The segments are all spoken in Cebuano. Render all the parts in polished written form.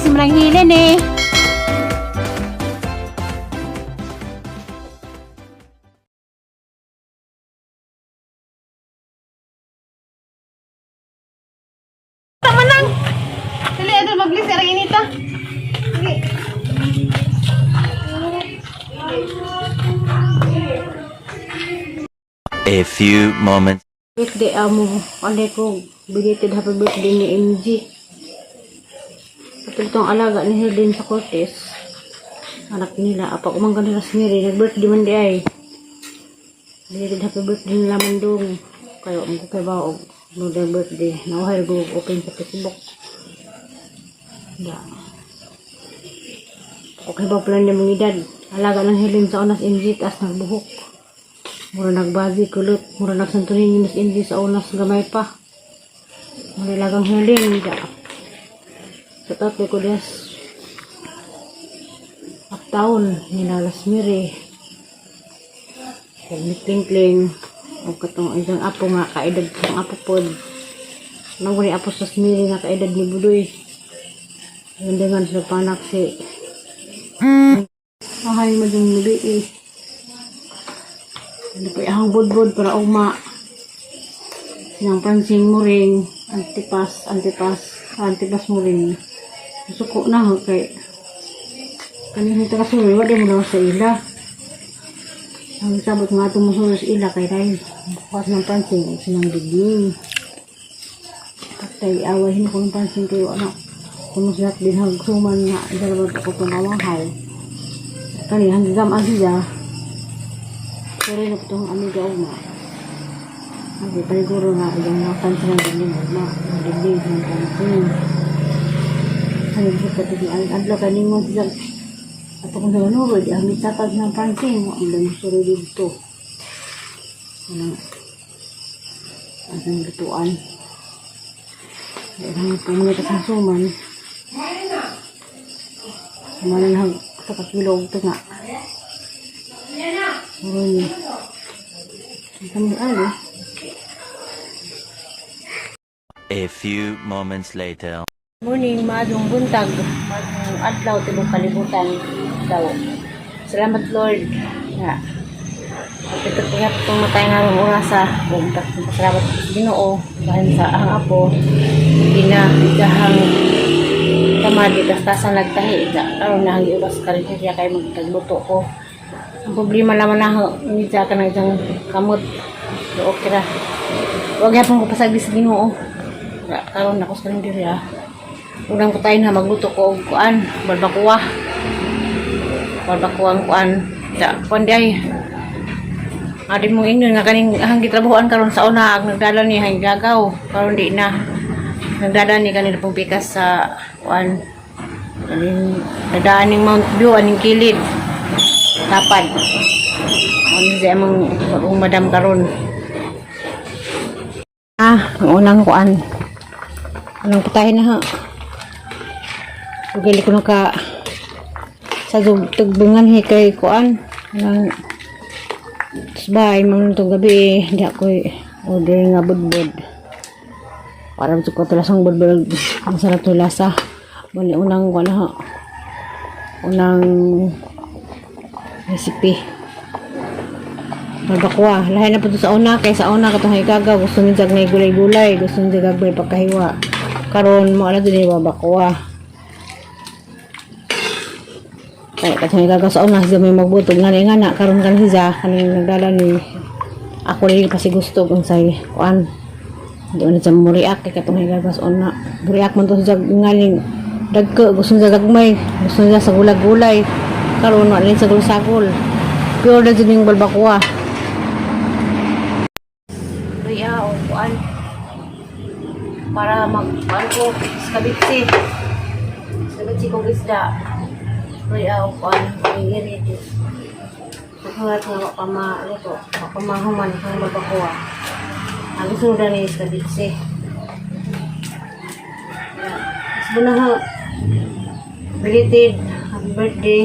Si Manang Helen eh. Tama nang. Dali, adol maglis ara inita. Dali. A few moments. Birthday amo. Alay ko, belated happy birthday ni MG. At itong alaga ni Helen sa Cortez. Anak nila, apa kumangga nila si Mary. Nag-birthday man di ay. Belated happy birthday nila man dong. Kayo, ang kay baog. No their birthday. Nauhay go open sa Facebook. Ya. Okay ba pala niya mong edad? Alaga ng Helen sa unas MG, taas nagbuhok. Mura nagbazi, kulot. Mura nagsantunin yung MG sa unas gamay pa. Mura lagang Helen. Ya. Sa tatlo ko des. Uptown, ninalas miri. Kling. O katong isang apo nga, kaedad kong apo pod. Nang ni apo sa smiri nga kaedad ni Budoy. Dengan sa panak si Ahay mo dong muli eh. Ano pa ahang budbud para ugma. Yang pansing mo ring antipas, antipas, antipas mo ring. Suko na ho kay kanina ta kasuri wa di mo na sa ila. Ang sabot nga itong musulo sa ila kay dahil bukas ng pansing sinang digning. Patay awahin ko ng pansing kayo ano. Kung siya din hagsuman nga dalawa ko itong awahay. Kani hanggang ang siya. Pero na itong amiga uma. Ang paniguro na yung mga pansin ng digning uma. Ang digning ng pansin. Ano siya pati ang adlaw kaning mo siya. At kung sa manuro, di ang mitapag ng pansin. Ang dami suro dito. Ano? Ang lutuan. Dahil ang pumunta sa suman. Sumanan hag sa kakilo og tunga. Uy. Ang kami ay. A few moments later. Morning, maadong buntag, maadong adlaw tibok kalibutan daw. Salamat Lord. Ya. At ito po nga itong matay nga rong orasa. Buntag salamat sa Ginoo dahil sa ang apo gina dahang tamad tasan nagtahi da karon na ang giubas karon siya kay magtagluto ko. Ang problema naman na ni ka na isang kamot. Do okay ra. Wag yapon ko pasagdi sa Ginoo. Ra karon ako sa diri ah. Unang ko tayo na magluto ko og kuan, barbacoa. Barbacoa ang kuan. Da, kuan di ay. Adi mong ingnon nga kaning ang gitrabahoan karon sa una ang nagdala ni hay gagaw karon di na. Nagdala ni kanila pong pikas sa kuan. Kaning dadaan ning Mount View aning kilid. Tapad. Ano siya among bagong madam karon. Ah, ang unang kuan. Anong putahin na ha? Ugali ko na ka sa tugbungan hi kay kuan. Anong bay mo nung gabi eh, di ako eh, order nga budbud. Para ko tulasang budbud masarap to lasa. Muli unang kuan ha. Unang recipe. Barbacoa. Lahi na po to sa una. Kay sa una katong higagaw. Gusto niya jag gulay-gulay. Gusto niya gagmay pagkahiwa. Karon mo ala din barbacoa. Kaya katong higagaw sa una siya may magbutog nga nga na karon kan siya kaning nagdala ni ako rin kasi gusto kung say kuan. Hindi na siya muriak kay katong higagaw sa una. Muriak man to siya ngaling dagko gusto niya gagmay. Gusto niya sa gulay-gulay. Karon wala rin sa gulsagol. Pure na din yung balbacoa. Luya o kuan para mag kuan ko skabitsi. Skabitsi kong isda. Luya o kuan ay iriti. Paghangat nga pa maluto, pa mahuman ang barbacoa. Ang gusto na ni skabitsi. Gusto na ha. Belated happy birthday.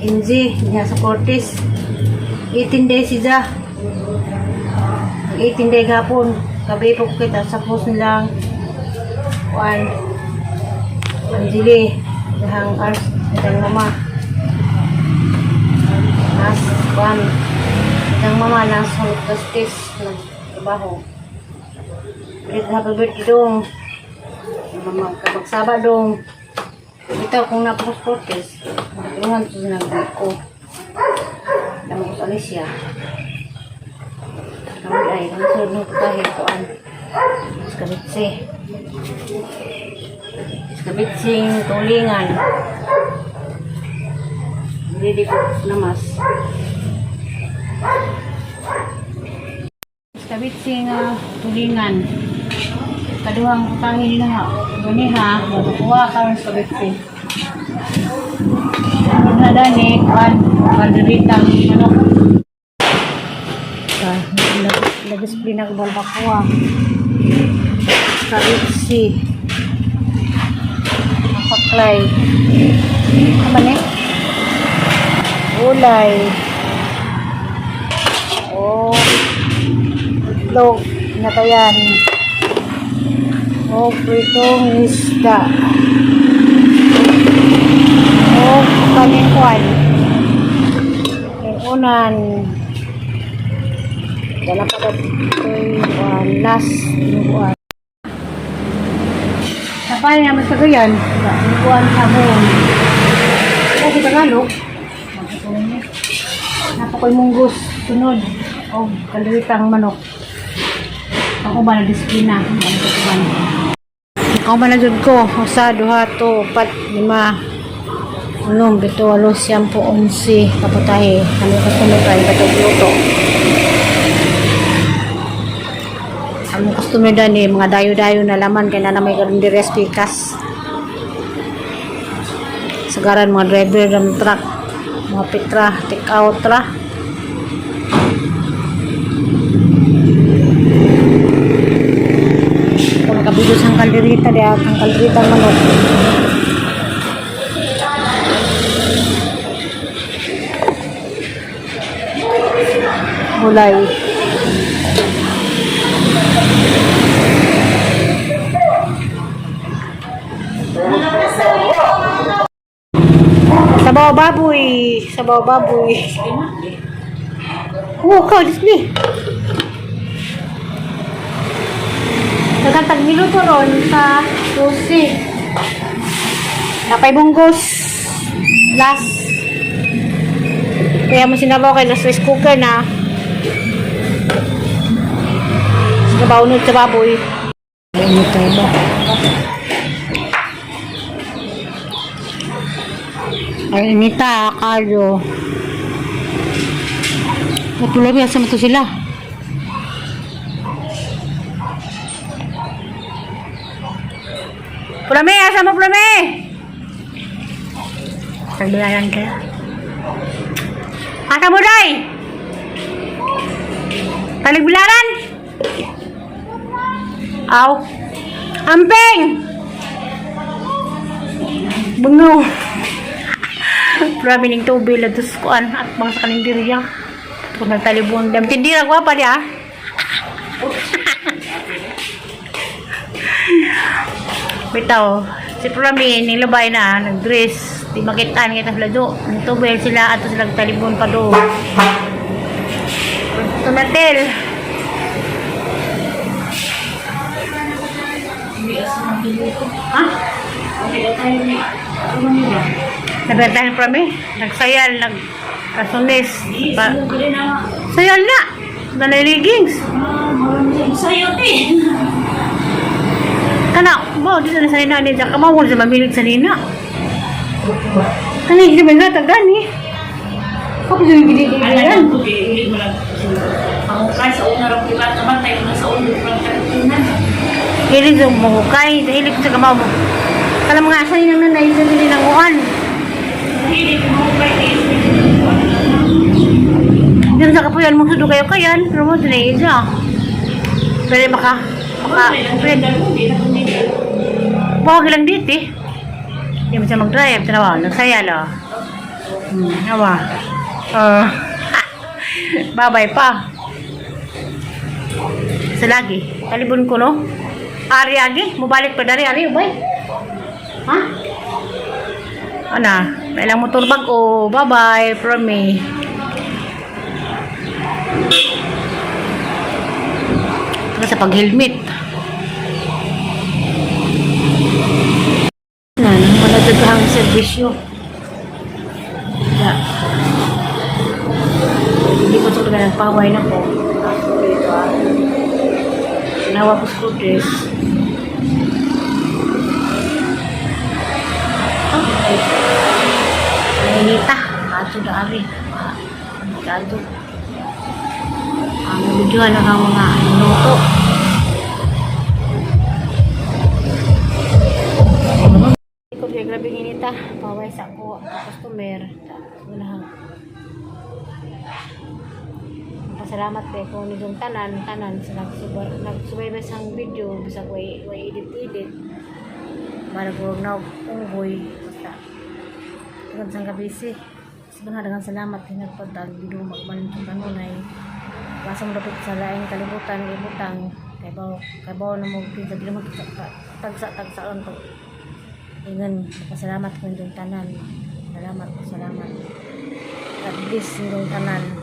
MG, niya sa Cortez. 18 days siya. Ang 18 day gapon. Gabi po kita sa post nilang one Anjili, dahang ars, dahang mama. Nas, kwan. Dahang mama, nas, Hall of Justice, nagtrabaho. Ulit, happy birthday dong. Mama, kabagsaba dong. Ito, kung napakos-cortes, tulungan ko sa nagko. Damo ko sa Alicia. Kami ay, ang sunod ng putahe, kuan. Skabitse. Skabitsing tulingan. Hindi ko namas. Skabitsing tulingan. Kaduhang putahe nila ha. Gani ha, makukuha ka ng skabitse. Ano na dani, kuan, kalderitang manok. Ah, nag-display na balbacoa. Skabitsi. Paklay. Ano ba ni? Gulay. Oh. Itlog. Natayan. Oh, pritong isda. Oh, kanikwan. Unan. Dala pa ito'y last dinuguan. Napay naman sa gayan. Dinuguan sabon. O, sa Tagalog. Napakoy munggus. Sunod. O, kalderitang manok. Ako ba na disiplina? Ako ba na jud ko? Usa, duha, to, upat, lima, unom, pito, walo, siyam po, 11. Kaputahe. Kami customer kayo katugluto. Ang customer dani mga dayo-dayo na laman kay na may karon di pikas. Sagaran mga driver ng truck, mga pitra, take out ra. Kung nakabigos ang kalderita diha, ang kalderita manok. Gulay. Sabaw baboy. Sabaw baboy. Oo, ka, display. Nagkantag niluto ron sa susi. Napay bunggos. Last. Kaya mo sinabaw kay last rice cooker na. Sinabaw nun sa baboy. Ano tayo ba? Ay, inita, kayo. Natuloy yan sa to sila. Pulame, asa mo pulame? Taglayan kaya. Asa mo, day? Taligbilaran? Aw. Amping! Bungo. Marami ning tubig lados kuan at mga sa kalendarya. Kung nagtalibon dam tindira ko pa diya. Bitaw, si Prami nilabay na nagdress, di makitaan kita sila do. Ang tubig sila ato sila talibon pa do. Tunatel. Ha? Nabentahan pa kami. Nagsayal, nag kasunis. Pa, sayal na. Naliligings. Sayo, te. Kana, mo, dito na sa nina ni Jack. Kamawol sa mamilig sa nina. Kana, hindi ba nga tagan eh. Kapag yung ginigilan. Alam ko, hindi mo lang. Pangukay sa una rin, diba? Kabantay mo na sa una, parang katutunan. Hilig sa mahukay, hilig sa kamaw mo. Kala mga asa nina nanay sa nilinanguan. Hindi ko mahukay, eh. Diyan sa kapuyan, magsudo kayo kayan. Pero mo, sinay isa. Pwede maka, maka, pwede. Buhag lang dito eh. Hindi mo siya mag-drive. Tanawa, nagsaya lo. Awa. Babay pa. Sa lagi. Talibon ko no. Ari agi, mubalik pa dari ari ubay. Ha? Ana, may ilang motor bag-o. Bye-bye from me. Ito sa pag-helmet. Na, wala daghang serbisyo. Ya. Hindi ko ito nagpaway na ko. Dito ah. Nawa ko scooters. Okay. Nainita. Kato dari. Kato. Ang nabidyohan na ang mga luto. Ikot kay grabe inita. Paway sa ako ang customer. Wala. Pasalamat kay ko ni dong tanan tanan sa nagsubaybay sa video bisag way way edit edit. Para ko na unggoy basta. Daghang sang kabisi. Sabang daghang salamat kay nagpadag video magman itong kanunay. Basta mo dapat sa laing kalibutan ibutang kay baw na mo kinsa dili mo tagsa tagsaon pag ingon. Pasalamat ko inyong tanan. Salamat, salamat. God bless inyong tanan.